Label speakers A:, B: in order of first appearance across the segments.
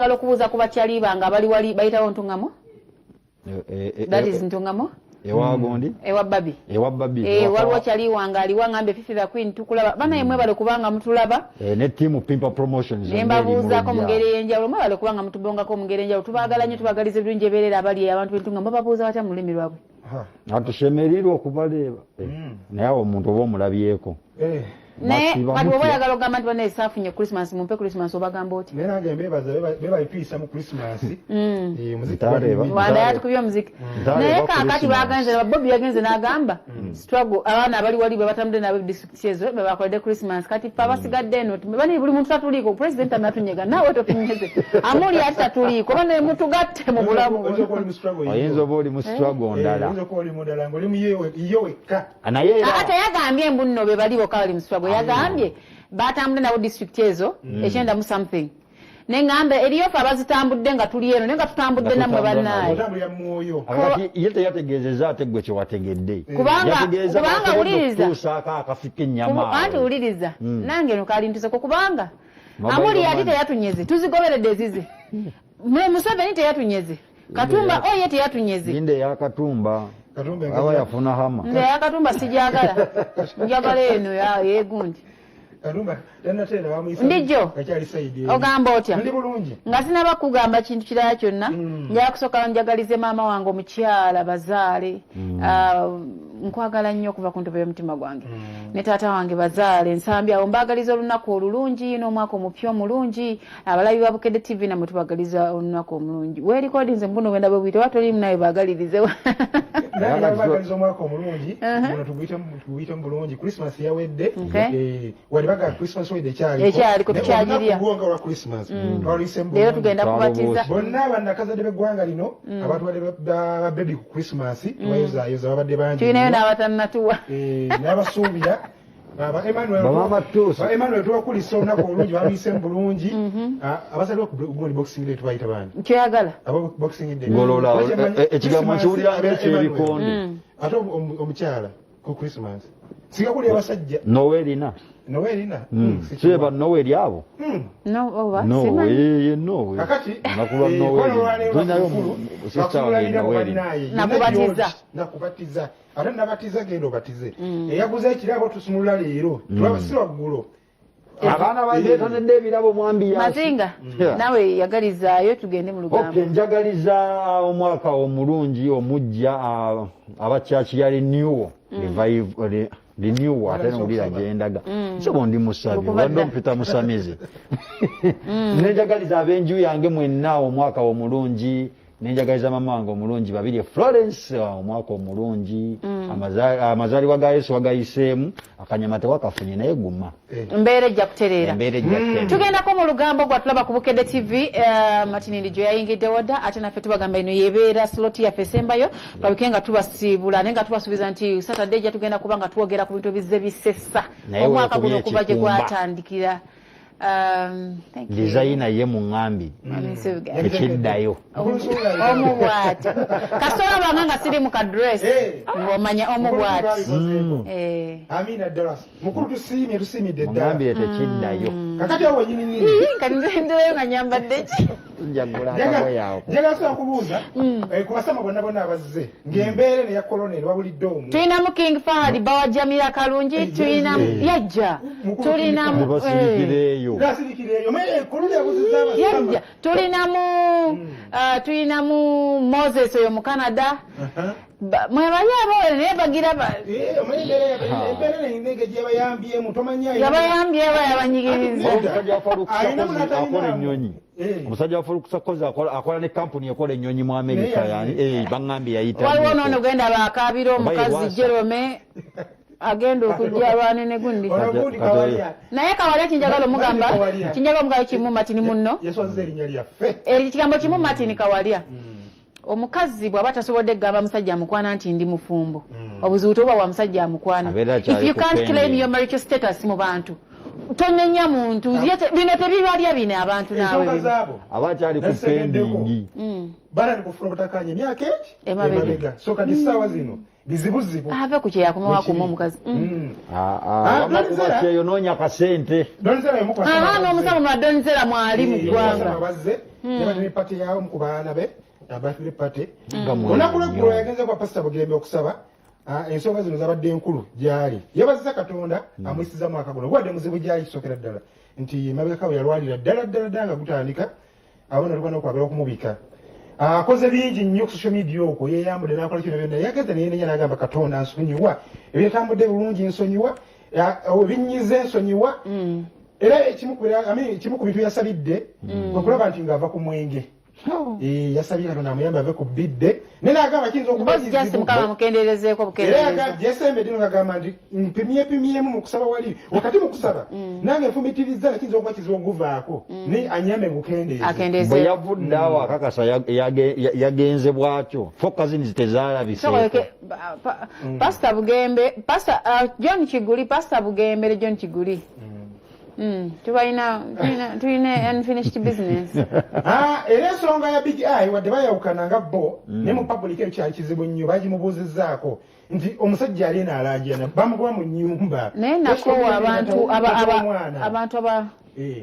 A: Njagala okubuuza ku bakyali bange abali wali, bayitawo Ntungamo. That is Ntungamo.
B: Ewa gundi?
A: Ewa Babi.
B: Ewa Babi.
A: Waliwo kyali wange aliwa ngambe Fifi the Queen, tukulaba. Banaye, mwebale kubanga mutulaba.
B: Ne team Pimpa Promotions.
A: Ne mbabuuzaako mu ngeri ey'enjawulo. Mwebale kubanga mutubongako mu ngeri ey'enjawulo. Tubaagala nnyo, tubagaliza ebirungi ebeerera abali abantu b'Entungamo. Bababuuza batya mu lulimi lwabwe?
B: Atushemereirwe okubaleeba. Naye awo omuntu oba omulabyeko.
A: Naye kati oba oyagala okugamba nti banaye saafunye Christmas, mumpe Christmas, obagamba otya?
C: Naye nange mbebaza, bebalituisa mu Christmas. Muziki.
A: Wanda yatukubye omuziki. Naye kakati bagenze, Bobi yagenze n'agamba struggle, abaana abali wali bwe batambudde nabo district ezo be bakoledde Christmas. Kati ffe abasigadde eno bani, buli muntu tatuliiko. President anatunyega, naawe totunyeze, amuli ati tatuliiko. Bane, mutugatte mu bulamu.
B: Oyinza oba oli mu struggle ndala.
C: Oyinza okuba oli mundala ngaoli muyo wekka.
B: Naye era
A: Ate yagambye mbu nno be bali bokka bali mu struggle. Yagambye batambudde nabo district ezo 90 mu something. Neŋŋamba eriyo ffe abazitambudde nga tuli eno, naye nga tutambudde
B: Nga
A: nammwe
B: tutambula.
A: Bannaaye.
C: Otambulira mu mwoyo.
B: Akati ye teyategeezezza ate gwe kyewategedde.
A: Kubanga
B: Yategeeza
A: kubanga
B: basobodde
A: wuliriza.
B: okutuusaako akafi k'ennyama.
A: Anti wuliriza, nange eno kalintuseko kubanga
B: Mobile
A: amuli ati
B: money.
A: teyatunyeze, tuzigoberedde ezize. Museveni teyatunyeze, Katumba oye teyatunyeze.
B: Linda eyakatumba.
C: Katumba
B: aba yafuna hama.
A: Nze eyakatumba sijagala, njagala eno yegundi.
C: Katumba tanateera bamuyisa.
A: Ndijjo.
C: Gakyali side eri.
A: Ogamba otya?
C: Ndi bulungi.
A: Nga sinaba kugamba kintu kirala kyonna, njala kusooka njagalize maama wange omukyala bazaale. Ah, nkwagala nnyo okuva ku ntobo y'omutima gwange, ne taata wange bazaale Nsambi. Awo mbaagaliza olunaku olulungi n'omwaka omupya omulungi. Abalabi ba Bukedde TV, namwe tubagaliza olunaku omulungi. Weerikodinze mbuno wenda bwe buyite, oba tolimu nawe baagalirize.
C: Nange nabagaliza omwaka omulungi guno, tuguyitemu bulungi. Christmas yawedde. Wali baga Christmas holiday ekyaliko.
A: Ekyaliko, tukyagirya.
C: Naye olunaku lwo nga olwa Christmas twaluyisemu
A: Leero
C: bulungi.
A: tugenda kubatiza.
C: Bonna bannakazadde b'eggwanga lino abatwadde babebi ku Christmas, tubayozaayoza, babadde bangi
A: Tulinayo
C: nnyo.
A: n'abatannatuwa.
C: N'abasuubira aba Emmanuel.
B: Bamama Tuusi.
C: Ba Emmanuel, tubakulisa olunaku olungi, baluyisemu bulungi. Ah, abasajja gundi Boxing Day tubayita bani?
A: Kyoyagala.
C: Aba Boxing Day.
B: Golola.
C: Lwaki
B: ekigambo
C: Christmas
B: nkiwulira
C: abeera
B: ng'ekyebikonde.
C: Emmanuel. Ate omukyala ku Christmas singa kuli abasajja.
B: Nowerina.
C: Nowerina.
B: Seba Noweri abo.
A: No, oba
B: No.
A: simanyi.
B: Ye Nowe.
C: Kakati
B: olunaku lwa Noweri tulinayo sister wange Noweri.
A: Nakubatiza.
C: Nakubatiza, ate nabatiza, genda obatize. Eyaguza ekirabo tusumulula leero, tulaba si lwaggulo.
B: Abaana bandeetonedde ebirabo mwambi yasi.
A: Mazinga, nawe yagalizaayo tugende mu lugambo.
B: Okay, njagaliza omwaka omulungi omujja aba church ya Renewal Revival, Renewal. Ate nowulira gyendaga nsobo ndi musabi.
A: Okuva
B: Obadde
A: dda.
B: ompita musamize. Nenjagaliza ab'enju yange mwenna omwaka omulungi. Nenjagaliza mama wange omulungi Babiri Florence omwaka omulungi. Amazaalibwa ga Yesu wagayiseemu, akanyama tewakafunye, naye guma.
A: Mbeera ejja kutereera.
B: Embeera ejja kutereera.
A: Tugendako mu lugambo gwa tulaba ku Bukedde TV. Martin Ndijo yayingiddewo dda, ate naffe tubagamba eno yebeera slot yaffe esembayo, twabike nga tubasiibula, naye nga tubasuubiza nti Saturday ejja tugenda kuba nga twogera ku bintu ebizze bisesa
B: Naye
A: omwaka
B: weekubye
A: guno okuva gye
B: ekikumba.
A: gwatandikira. Thank you.
B: Dizayina ye muŋŋambi.
A: Mwami Nsubuga.
B: Tekiddayo.
A: Omu bwati kasoola banga nga siri mu kadress ng'omanya omu bwati.
C: Amina ddala mukulu, tusiimye, tusiimidde ddala.
B: Muŋŋambire tekiddayo.
C: Kakati awo wenyini nyini.
A: Kati nzenderayo nga nyambadde ki?
B: Njagula akagoye ako.
C: Njagala sobola kubuuza ku basama bonna bonna abazze ng'embeera eno eya korona eno babulidde omwo.
A: Tulinamu King Fahad bawa Jamira Kalungi, tulinamu yajja, tulinamu
B: Basirikireeyo.
C: Nasirikira eyo naye korona yabuzizza abasama.
A: Yajja, tulinamu tulinamu Moses oyo mu Canada. Mwebali abo, naye bagira
C: Omanyi embeera eno erina engeri gyebayambyemu, tomanya.
A: Yabayambye aba yabanyigiriza.
B: Omusajja wa Farouk
C: Alina
B: Sarkozy
C: munatalina
B: akola
C: awo.
B: ennyonyi. Omusajja wa Farouk Sarkozy akola ne kampuni ekola ennyonyi mu America.
C: Naye
B: Yani baŋŋambye yayita
A: Waliwo
B: nnyo.
A: noono genda bakaabira
B: Oba ye
A: omukazi.
B: Lwasa.
A: Jerome agenda okujja alwane ne gundi.
C: Ono gundi Kawalya.
A: Naye Kawalya kinjagala omugamba
C: Kawalya.
A: kinjagala omugamba kimu, Matini munno.
C: Yeswaziza erinnya lyaffe.
A: Ekigambo kimu, Martin Kawalya, omukazi bw'aba tasobodde kugamba musajja amukwana nti ndi mufumbo, obuzibu tobuba wa musajja amukwana.
B: Abeera akyali
A: If you
B: ku
A: can't claim
B: pending.
A: your marital status mu bantu, tonenya muntu. Bino tebibalya bino abantu naawe
C: Ensonga
A: bino.
C: zaabo
B: Aba akyali ku
C: nazisegeddeko.
B: pending.
C: Batandika okufuna obutakkaanya emyaka egi
A: Emabega.
C: emabega. So kati essaawa zino. Bizibuzibu.
A: Ave ku kyeyakomawo akuuma omukazi.
B: Ah, ah, wamma kuba kyeyo noonya kasente.
C: Donzera y'omu ku basama
A: Aha,
C: abazze.
A: n'omusawo mwa Donzera mwali mu ggwanga.
C: Abasama abazze yabadde ne party yawo mu ku baana be abafire party.
B: Nga mwezi
C: Olunaku lweggulo
B: nnyo.
C: yagenze kwa Pasita Bugembe okusaba. Ensonga zino zabadde nkulu gyali yebazizza Katonda amuyisiza mwaka guno gwadde muzibu gyali kisookera ddala nti mabegakawe yalwalira ddala ddala ddala nga gutandika awo natuka nokwagala okumubika. Akoze bingi nnyo ku social media okwo yeyambudde n'akola kino byonna yageze neyenenya n'agamba Katonda nsonyiwa ebyatambudde bulungi nsonyiwa ebinyize nsonyiwa. Era ekimu ku I mean, ekimu ku bintu yasabidde kwe kulaba nti ng'ava ku mwenge. Yasabye Katonda amuyambe ave ku bidde naye n'agamba kiyinza okuba
A: Mpozi just
C: kizibu.
A: Mukama amukendeerezeeko
C: Era
A: bukendeereza.
C: Yasembedde eno ng'agamba nti mpimyepimyemu mu kusaba wali wakati mu kusaba nange nfumitiriza nakiyinza okuba kizibu okuguvaako naye anyambe ngukendeeze.
A: Akendeeze.
B: Bwe yavudde awo akakasa yagenze bwatyo four cousins tezalabiseeko.
A: Sokoke, Pastor Bugembe, Pastor, John Kiguli, Pastor Bugembe ne John Kiguli. Tulina unfinished business.
C: Era ensonga ya Big Eye wadde bayawukana nga bo ne mu public eyo kyali kizibu nnyo bagimubuuzizzaako nti omusajja ali eno alanjana bamugoba mu nnyumba.
A: Naye nakoowa abantu
C: Omwana.
A: Abantu aba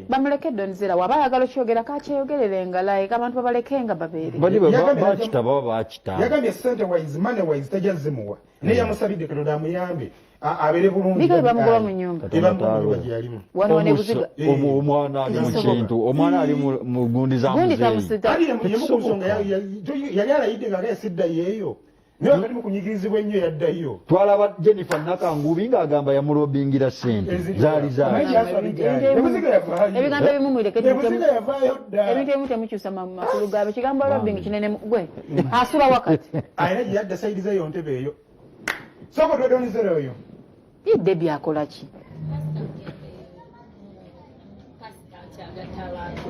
A: bamuleke Donzera waba ayagala okyogera kakyeyogererenga like abantu babalekenga babeere.
B: Bali bwe
C: Yagambye
B: bakita baba bakita.
C: Yagambye sente wise money wise tajja zimuwa naye yamusabidde Katonda amuyambe abeere bulungi.
A: Big Eye bamugoba mu nnyumba.
C: Bamugoba mu nnyumba gye yalimu.
A: Wano ne Buziga.
B: Omwana ali mu
A: Tekisoboka.
B: kintu omwana ali mu gundi za
A: Gundi
B: muzeeyi.
A: tamusita.
C: Ali yemu ku nsonga yali alayidde nga yesiddayo eyo naye wakati mu kunyigirizibwa ennyo yaddayo.
B: Twalaba Jennifer Nakangubi ng'agamba yamulobingira ssente
C: Eziri
B: zaali
C: wa?
B: zaali.
C: Omanyi kyaswa Big Eye? Ne Buziga yavaayo.
A: Ebigambo ebimu muleke
C: Ne Buziga yavaayo dda.
A: Ebintu ebimu temukyusa makulu gaabyo. Ekigambo lobbying kinene gwe asula wakati.
C: Alina gye yadda sayidi zeeyo ntebe eyo. Sooka otwedde onizere oyo.
A: Ye Debbie akola ki?
D: Kyagatta abantu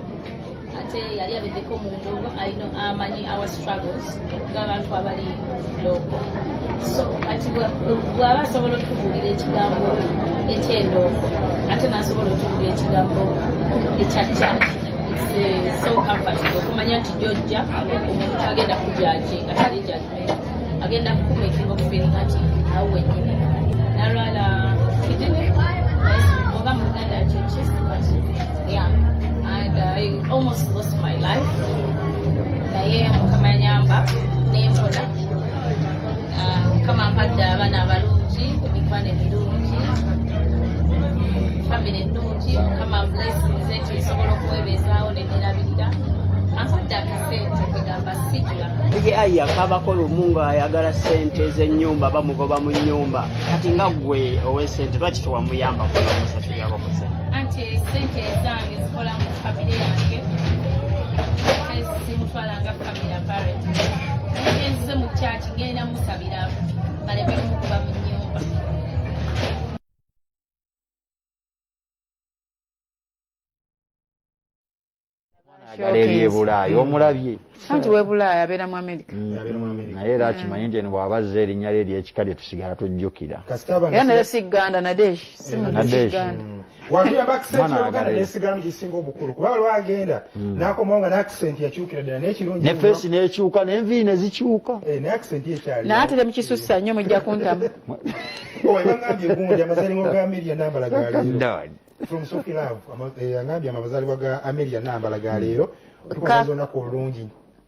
D: ate yali abeddeko mu ndongo alina amanyi our struggles ng'abantu abali local so kati bw'aba asobola otubuulira ekigambo eky'endongo ate n'asobola otubuulira ekigambo ekya church. It's so comforting okumanya nti gy'ojja omuntu tagenda kujudginga, tali judgment, agenda kukumakinga okufeelinga nti awo wennyini. Nalwala kidney oba mu Luganda kyeki, but yeah, and I almost lost my life naye Mukama yanyamba nempona. Mukama ampadde abaana abalungi, emikwano emirungi, family ennungi. Mukama blessinze nti nsobola okwebeezaawo nenerabirira, ampadde akasente kwegamba sijula.
E: Big Eye yakabako lumu ng'ayagala ssente z'ennyumba bamugoba mu nnyumba kati nga ggwe ow'essente lwaki tewamuyamba kunomusasulirako ku ssente?
D: Anti sente ezange zikola mu famire yange ate simutwala nga family apparent. Ngenzize mu kyaki ngenda musabira baleme kumukuba mu nnyumba.
B: Ayagala ebyebulaayi omulabye.
A: Anti webulaaya abeera mu America.
C: Abeera mu America.
B: Naye era akimanyi nti eno bw'aba azza erinnya lye ery'ekika lye tusigala tujjukira.
C: Kasita aba
A: Era naye si Ganda Nadesh si
B: Nadesh.
A: Ganda.
C: Watuyamba accent
B: Mwana
C: y'Oluganda
B: agala.
C: nesigalamu gisinga obukulu kuba waliwo agenda n'akomawo nga n'accent yakyukira ddala naye ekirungi
B: Ne feesi n'ekyuka n'enviiri ne zikyuka.
C: Ne accent ye ekyali.
A: Naye ate temukisussa nnyo mujja kuntama.
C: Oh, bangambye gundi amazaalibwa ga Amelia Nambala ga leero.
B: Done.
C: From Sophie Love angambye amazaalibwa ga Amelia Nambala ga leero. Tukwagaza olunaku olulungi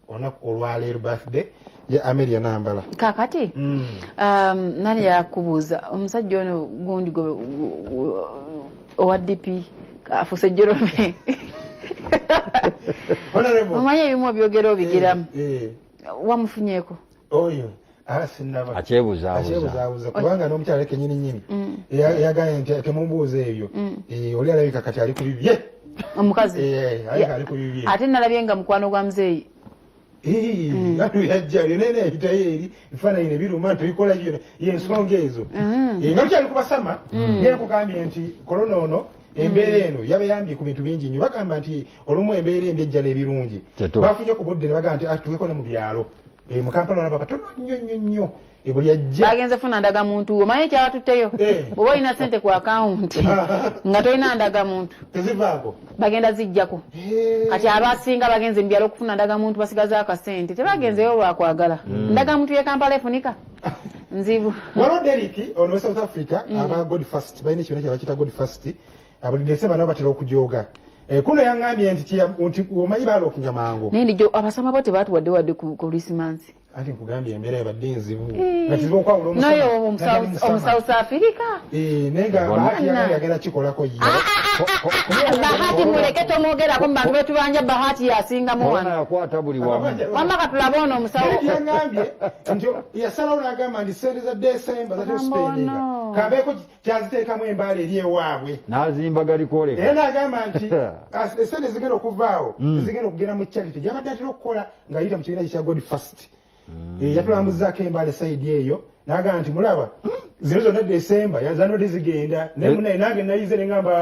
C: olunaku olwaleero birthday ya Amelia Nambala.
A: Kakati nani yakubuuza omusajja ono gundi gwe owa DP afuuse Jerome?
C: Honorable.
A: Omanyi ebimu obyogera obigiramu. Wamufunyeeko?
C: Oyo sinnaba.
B: Akyebuzaabuza.
C: Akyebuzaabuza kubanga n'omukyala kenyini nyini yagambye nti temumbuuza ebyo. Oli alabika kati ali ku bibye.
A: Omukazi?
C: Alabika ali ku bibye.
A: Ate nalabye nga mukwano gwa muzeeyi.
C: Atu yajja nene yayitayo eri ebifaananyi ne biruma nti bikola byona yensonga ezo. Nga lukyali kubasama naye nkugambye nti korona ono embeera eno yabayambye ku bintu bingi nnyo. Bagamba nti olumu embeera embi ejja n'ebirungi. Bafunye ku budde ne bagamba nti tuweko ne mu byalo. Mu Kampala olaba katono nnyo nnyo nnyo. Buli ajja
A: bagenze funa ndagamuntu omanyi ekyabatutteyo bw'oba olina ssente ku akawunti nga tolina ndagamuntu
C: tezivaako
A: bagenda zijjako. Kati abasinga bagenze mu byalo okufuna ndagamuntu basigaza akasente tebagenzeyo lwakwagala ndagamuntu ye Kampala efunika. Nzibu.
C: Waliwo Derrick ono we South Africa mm. aba God First balina ekibiina kye bakiyita God First buli December nabo batera okujooga. Eh, kuno yaŋŋambye nti nti omanyi baalookinga mangu.
A: Naye ndijo abasama bo tebaatuwadde wadde ku Christmas.
C: Anti nkugambye embeera ebadde nzibu eh. nga kizibu okwawula
A: omusana. Naye omusouth Africa.
C: Eh, naye nga Bahati yagala yagenda kikolako ye.
A: Ah, ah, ah, Bahati muleke tomwogerako mu bantu betubanja Bahati yasingamu wano.
B: Yakwata buli wamu.
A: Wamma katulabe ono omusawo.
C: Yaŋŋambye nti yasalawo n'agamba nti ssente za December zatera okusipendinga kabeeko kyaziteekamu embaala eri ewaabwe
B: n'azimba galikwoleka
C: era n'agamba nti esente zigenda okuvaawo hmm. zigenda okugenda mu charity gyabadde atera okukola ng'ayita mu kibiina kye kya God First hmm. eh, yatulambuzaako embaala esayidi eyo n'agamba nti mulaba zino zonna December zandibadde zigenda naye eh. munaye nange nayize ne ngamba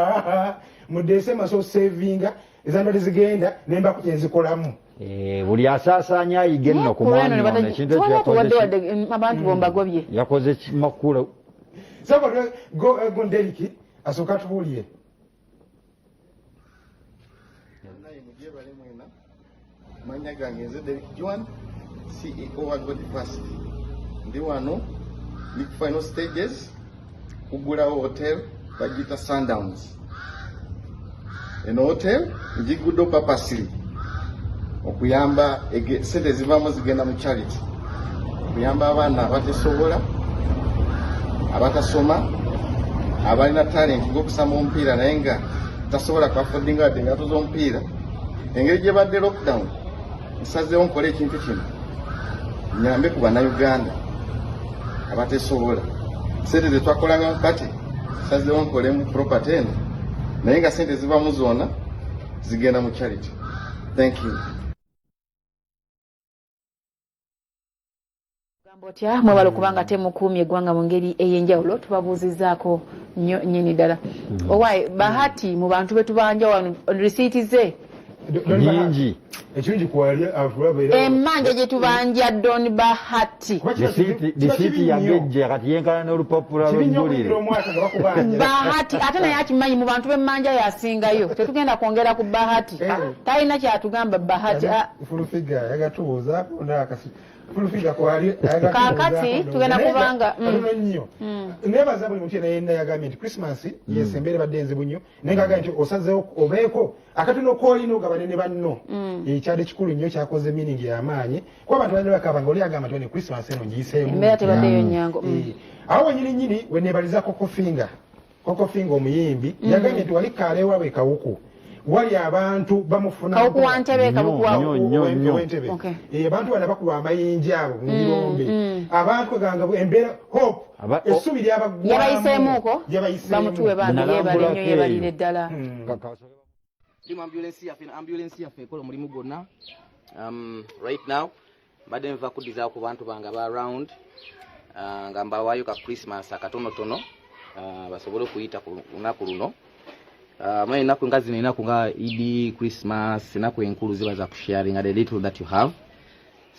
C: mu December so savinga ezandibadde zigenda ne mbako kye nzikolamu
B: Eh, buli asaasaanya ayige nno ku mwami ono ekintu ekyo
A: yakoze mm, abantu bombagobye
B: mm. yakoze makula
C: gonderiki asooka atubuulire
F: manya gange nze Derek Juan CEO wa God First ndi wano ndi ku final stages kugulawo hotel bagiyita Sundowns Eno hotel ngiguddewo purposely okuyamba sente ezivamu zigenda mu charity okuyamba abaana abatesobola abatasoma abalina talent ng'okusamba omupiira naye nga tasobola kuafodinga wadde engato z'omupiira engeri gyebadde lockdown nsazeewo nkole ekintu kino nyambe ku bannayuganda abatesobola sente zetwakolanga mu pate nsazeewo nkolemu property eno naye nga sente zivamu zona zigenda mu charity thank you
A: Gamba otya mwebale okuba nga temukuumye eggwanga mu ngeri ey'enjawulo tubabuuzizaako nnyo nnyini ddala mm. owaaye bahati mu bantu betubanja wano risiiti ze
B: nyingi
C: ekirungi kwali atulaba
A: emmanja gye tubanja don bahati
B: risiiti yagejje kati yenkana n'olupapula lw'eggulire
A: bahati ate naye akimanyi mu bantu b'emmanja yasingayo tetugenda kwongera ku bahati eh. talina kyatugamba bahati ah. Kakati tugenda kubanga
C: mm. nnyo mm. nebaza buli muntu yena yagambye nti Christmas mm. yes embeera ebadde enzibu nnyo naye ngagambye nti osazeewo obeeko akatono koolina ogabane ne banno ekyadde eh, kikulu nnyo kyakoze meaning y'amaanyi kuba abantu balina bakaba nga oli agamba nti Christmas eno ngiyiseemu
A: embeera tebaddeyo nyangu
C: eh, awo wenyini nyini wenebaliza kokofinga Coco Finger omuyimbi mm. yagambye nti wali kaale ewaabwe Kawuku wali abantu bamufuna
A: Kawuku wa Ntebe Kawuku wa
C: Ntebe eh, abantu bana bakuba amayinja abo mu mm, birombe mm. abantu kaganga embeera hope essubi lyabaggwamu
A: yabayiseemuuko bamutuwe bambi yeebale nnyo yeebalire ddala
G: Ndi mu ambulance yaffe ambulance yaffe ekola omulimu gwonna um, right now mbadde nva kuddizaako ku bantu bange aba round uh, nga mbawaayo ka Christmas akatonotono uh, basobole okuyita ku lunaku luno uh, manyi ennaku nga zino enaku nga idi Christmas enaku enkulu ziba za kusharinga the little that you have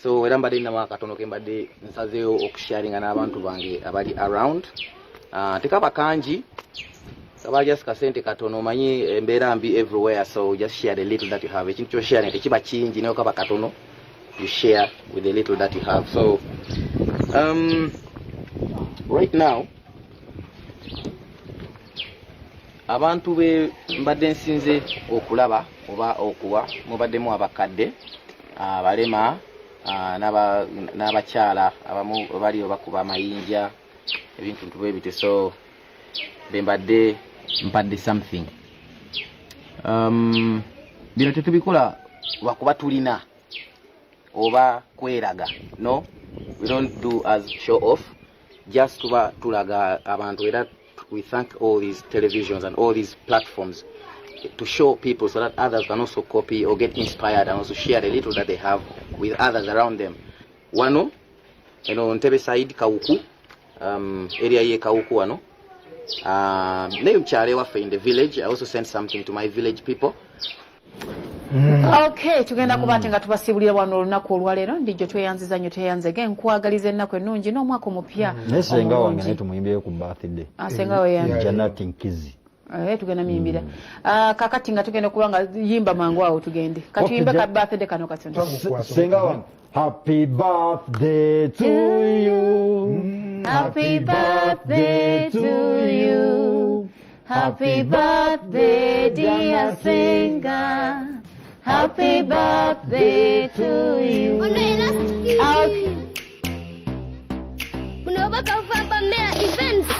G: so era mbadde ninamu akatono ke mbadde nsazeewo okusharinga n'abantu bange abali around uh, tekaba kangi kaba just kasente katono omanyi embeera mbi everywhere so just share the little that you have ekintu kyosharinga tekiba kingi naye kaba katono you share with the little that you have so um, right now abantu be mbadde nsinze okulaba oba okuwa mubaddemu abakadde abalema n'abakyala abamu bali bakuba amayinja ebintu ntu bwe bityo so be mbadde mpadde something um, bino tetubikola lwakuba tulina oba kweraga no we don't do as show off just tuba tulaga abantu era we thank all these televisions and all these platforms to show people so that others can also copy or get inspired and also share the little that they have with others around them wano eno ntebe side kawuku um, area ye kawuku wano uh, naye mukyalo ewaffe in the village i also sent something to my village people
A: Mm. Okay, tugenda kuba ate nga tubasiibulira wano olunaku olwaleero ndijjo tweyanziza nnyo tweyanzege nkwagaliza ennaku ennungi n'omwaka omupya
B: mm. naye senga wange naye tumuyimbireyo ku birthday
A: ah, senga we yani
B: Janat Nkizi
A: eh tugenda miyimbira mm. ah, kakati nga tugenda kuba nga yimba mangu awo tugende katuyimbe ka birthday kano katono
B: senga wange happy birthday to you mm.
A: Happy birthday to you. Happy birthday, dear singer. Happy birthday to you.
H: Ono era
A: Okay.
H: Buno obubaka buva Bamera Events.